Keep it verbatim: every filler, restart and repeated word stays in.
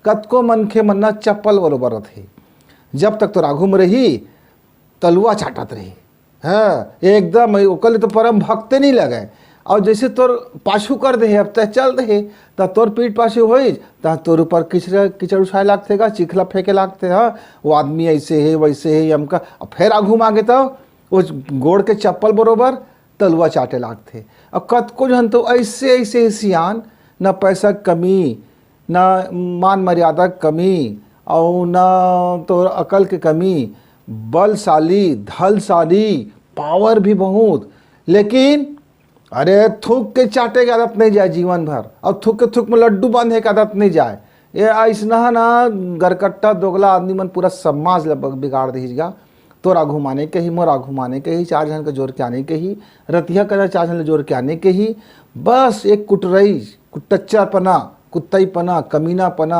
कतको मनखे मन ना चप्पल बरोबर रथे, जब तक तोर आघू में रही, तलुआ चाटत रही। हाँ, एकदम ओकर ले तो परम भक्ते नहीं लगे। और जैसे तोर पाछू कर दे हे, अब तय चल दे हे, त तोर पीठ पाछू होइस, त तोर ऊपर किचड़ किचड़ उछाए लागथे गा, चिखला फेंके लागथे। हाँ, वो आदमी ऐसे हे, वैसे हे, हमका। अब फेर आघू मागे तो वो गोड़ के चप्पल बरोबर तलुआ चाटे लागथे। अब कतको झन तो ऐसे ऐसे सियान, ना पैसा के कमी, ना मान मर्यादा के कमी, और ना तो अकल के कमी, बलशाली, धलशाली, पावर भी बहुत, लेकिन अरे, थूक के चाटे के आदत नहीं जाए जीवन भर, और थूक के थूक में लड्डू बांधे के आदत नहीं जाए। ये ऐसना ना गरकट्टा दोगला आदमी मन पूरा समाज ल बिगाड़ दीजिएगा। तोर आघू माने के ही, मोर आघू माने के ही, चार झन के जोर के आने के ही, रतिहा करा चार झन ले जोर के आने के ही। बस एक कुटरई, कुटच्चापना, कुत्तईपना, कमीनापना,